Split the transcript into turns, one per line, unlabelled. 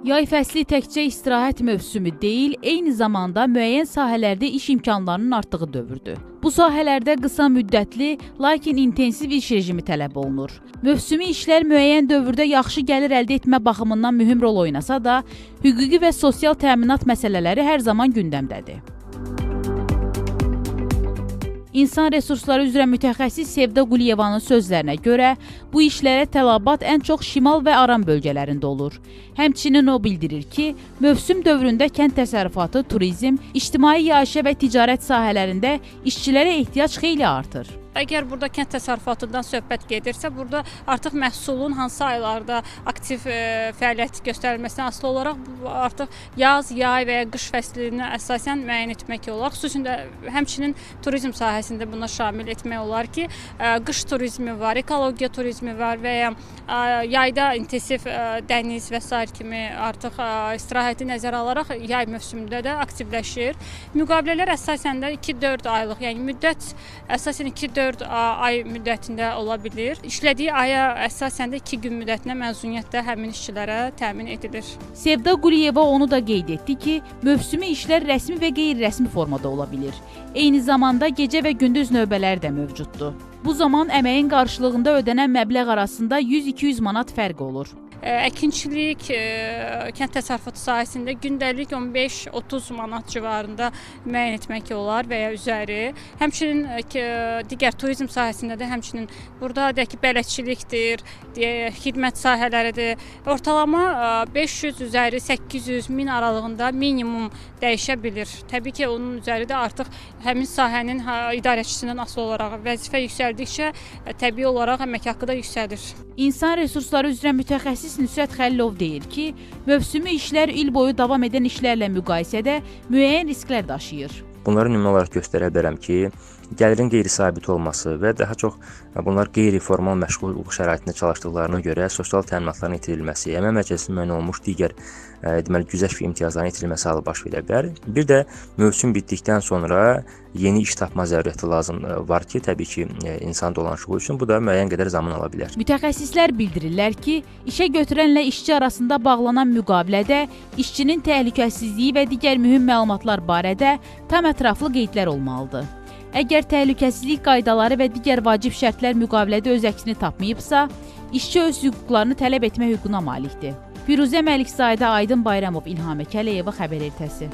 Yay fəsli təkcə istirahət mövsümü deyil, eyni zamanda müəyyən sahələrdə iş imkanlarının artdığı dövrdür. Bu sahələrdə qısa müddətli, lakin intensiv iş rejimi tələb olunur. Mövsümi işlər müəyyən dövrdə yaxşı gəlir əldə etmə baxımından mühüm rol oynasa da, hüquqi və sosial təminat məsələləri hər zaman gündəmdədir. İnsan resursları üzrə mütəxəssis Sevda Quliyevanın sözlərinə görə, bu işlərə tələbat ən çox şimal və aran bölgələrində olur. Həmçinin o bildirir ki, mövsüm dövründə kənd təsərrüfatı, turizm, ictimai yaşayış və ticarət sahələrində işçilərə ehtiyac xeyli artır.
Əgər burada kənd təsərrüfatından söhbət gedirsə, burada artıq məhsulun hansı aylarda aktiv fəaliyyət göstərilməsinə asılı olaraq artıq yaz, yay və ya qış fəslini əsasən müəyyən etmək olar. Xüsusən də həmçinin turizm sahəsində buna şamil etmək olar ki, qış turizmi var, ekologiya turizmi var və ya yayda intensiv dəniz və sair kimi artıq istirahəti nəzərə alaraq yay mövsümündə də aktivləşir. Müqavilələr əsasən də 2-4 aylıq, yəni müddət əsasən 2-4 ay müddətində ola bilir. İşlədiyi aya əsasən də 2 gün müddətinə məzuniyyət də həmin işçilərə təmin edilir.
Sevda Quliyeva onu da qeyd etdi ki, mövsümi işlər rəsmi və qeyri-rəsmi formada ola bilir. Eyni zamanda gecə və gündüz növbələri də mövcuddur. Bu zaman əməyin qarşılığında ödənən məbləğ arasında 100-200 manat fərq olur.
Əkinçilik, kənd təsərrüfatı sahəsində gündəlik 15-30 manat civarında müəyyən etmək olar və ya üzəri. Həmçinin digər turizm sahəsində də həmçinin burada deyək ki, bələdçilikdir, xidmət sahələridir. Ortalama 500 üzəri 800 min aralığında minimum dəyişə bilir. Təbii ki, onun üzəri də artıq həmin sahənin idarəçisindən asılı olaraq vəzifə yüksəldikcə təbii olaraq əmək haqqı da yüksəlir.
İnsan resursları üzrə mütəxəssis Nüsrət Xəlilov deyir ki, mövsümi işlər il boyu davam edən işlərlə müqayisədə müəyyən risklər daşıyır.
Bunları nümunə olaraq göstərə bilərəm ki, gəlirin qeyri-sabit olması və daha çox bunlar qeyri-formal məşğulluq şəraitində çalışdıqlarına görə sosial təminatların itirilməsi, əmək məcəlləsində müəyyən olunmuş digər deməli güzəşt və imtiyazların itirilməsi halı baş verə bilər. Bir də mövsüm bitdikdən sonra yeni iş tapma zəruriyyəti lazım var ki, təbii ki, insan dolanışığı üçün bu da müəyyən qədər zaman ala bilər.
Mütəxəssislər bildirirlər ki, işə götürənlə işçi arasında bağlanan müqavilədə işçinin təhlükəsizliyi və digər mühüm məlumatlar barədə tam ətraflı qeydlər olmalıdır. Əgər təhlükəsizlik qaydaları və digər vacib şərtlər müqavilədə öz əksini tapmayıbsa, işçi öz hüquqlarını tələb etmə hüququna malikdir. Firuzə Məlikzadə, Aydın Bayramov, İlhamə Kələyeva, Xəbər ertəsi.